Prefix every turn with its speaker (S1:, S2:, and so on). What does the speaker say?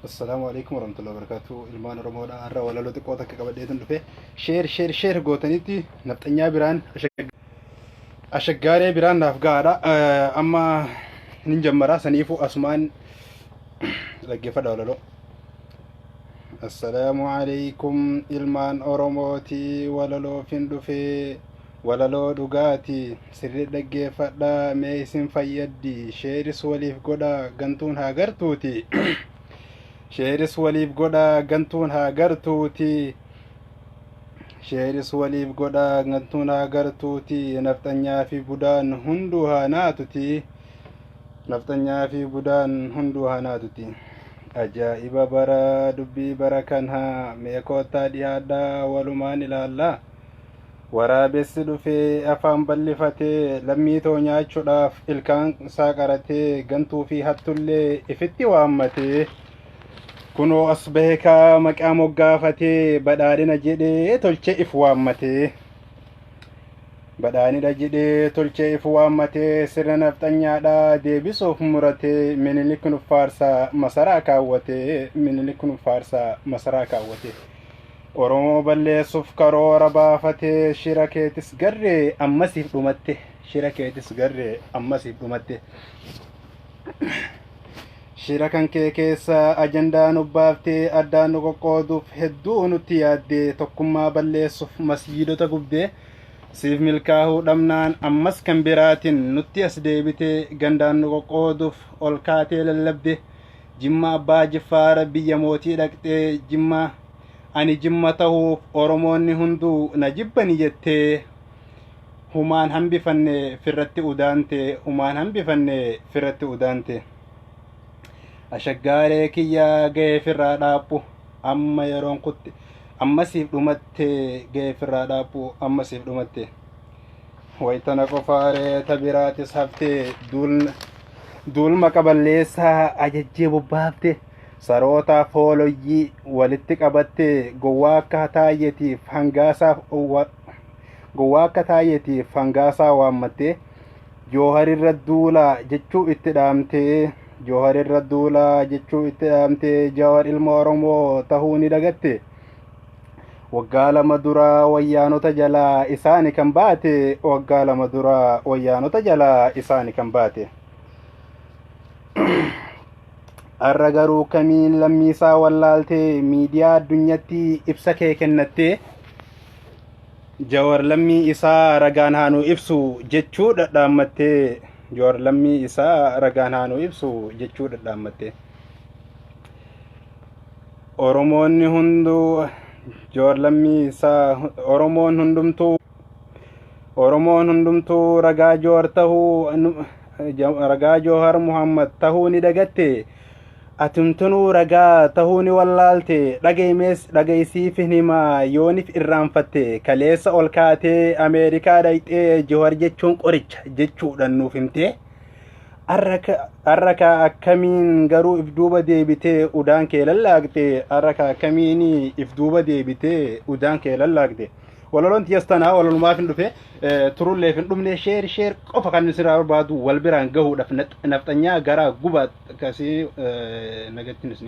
S1: Assalaamu alaikum warahmatullahi wabarakatuh. Ilmaan Oromoodha. Har'a walaloo xiqqoo takka qabadheetan dhufe. Sheer sheer sheer gootanitti nafxanyaa biraan ashaggaaree biraan naaf gahaadha. Amma nin jammara saniifuu asumaan dhaggeeffadha walaloo. Assalaamu alaikum ilmaan Oromooti walaloof hin dhufe walaloo dhugaati sirri dhaggeeffadha mee isin fayyaddi. Share-is waliif godha, gantuun haa gartuuti. Share-is waliif godha, gantuun haa gartuuti. Share-is waliif godha, gantuun haa gartuuti. Nafxanyaa fi budaan hunduu haa naatuti. Nafxanyaa fi budaan hunduu haa naatuti. Ajaa'iba bara dubbii bara kanaa, mee koottaa dhiyaadhaa walumaan ilaallaa. Waraabessi dhufee afaan bal'ifatee lammii too nyaachuudhaaf ilkaan isaa qaratee gantuu fi hattullee ifitti waammatee kunoo as bahe kaa maqaa moggaafatee badhaadhina jedhee tolchee if waammatee. Badhaadhina jedhee tolchee if waammatee sirna nafxanyaadhaa deebisuuf muratee Minilik nu faarsaa masaraa kaawwatee, Minilik nu faarsaa masaraa kaawwatee. Oromoo balleessuuf karoora baafatee shira keetis garree ammasiif dhumatte, shira keetis garree ammasiif dhumatte. Shira kan kee keessa ajandaa nu baaftee addaan nu qoqqooduuf hedduu nutti yaaddee tokkummaa balleessuuf masjiidota gubdee siif milkaa'uu dhabnaan ammas kan biraatiin nutti as deebitee gandaan nu qoqqooduuf ol kaatee lallabde. Jimma Abbaa Jiffaara biyya mootii dhaqxee Jimma ani Jimma ta'uuf Oromoonni hunduu na jibbani jettee humaan hambifanne firratti udaante, humaan hambifanne firratti udaante. Ashaggaalee kiyya ga'ee firraa dhaaphu amma yeroon kutte amma siif dhumatte, ga'ee firraa dhaaphu amma siif dhumatte. Waytana qofaaree ta biraatis haftee duulma qaballeessaa ajajjee bobbaafte sarootaaf hooloyyii walitti qabatte gowwaa akka taayyetiif hangaasaaf gowwaa akka taayyetiif hangaasaa waammatte Jooharirra duulaa jechuu itti dhaamtee, Jooharirra duulaa jechuu itti dhaamtee Jawar ilma Oromoo tahuu ni dagatte. Waggaa 2 dura wayyaanota jalaa isaani kan baate, waggaa 2 dura wayyaanota jalaa isaani kan baate. Har'a garuu kamiin lammiisaa wallaaltee miidiyaa addunyatti ibsa kee kennattee Jawar lammii isaa ragaan haa nuu ibsu jechuu dhadhaammattee, Jawar lammii isaa ragaan haa nuu ibsu jechuu dhadhaammattee. Oromoonni hunduu Jawar lammii isaa Oromoon hundumtuu Oromoon hundumtuu ragaa Jawar tahuu ragaa Jawar Muhammad tahuu ni dagatte. Atumtunuu ragaa tahuu ni wallaalte. Dhagaymees dhagaysiif hin himaa yoonif irraanfatte. Kaleessa ol kaatee Ameerikaa dhayxee Jawar jechuun qoricha jechuudhaan nuuf himtee har'a kaa akkamiin garuu if duuba deebitee udaan kee lallaaqxe? Har'a kaa akkamiin if duuba deebitee udaan kee lallaaqxe? Walaloon tiyas tanaa walalumaaf hin dhufe turulleef hin dhumne. Share share qofa kan sirraa barbaadu wal biraan gahuudhaaf nafxanyaa garaa guba akkasii nagatti nusni.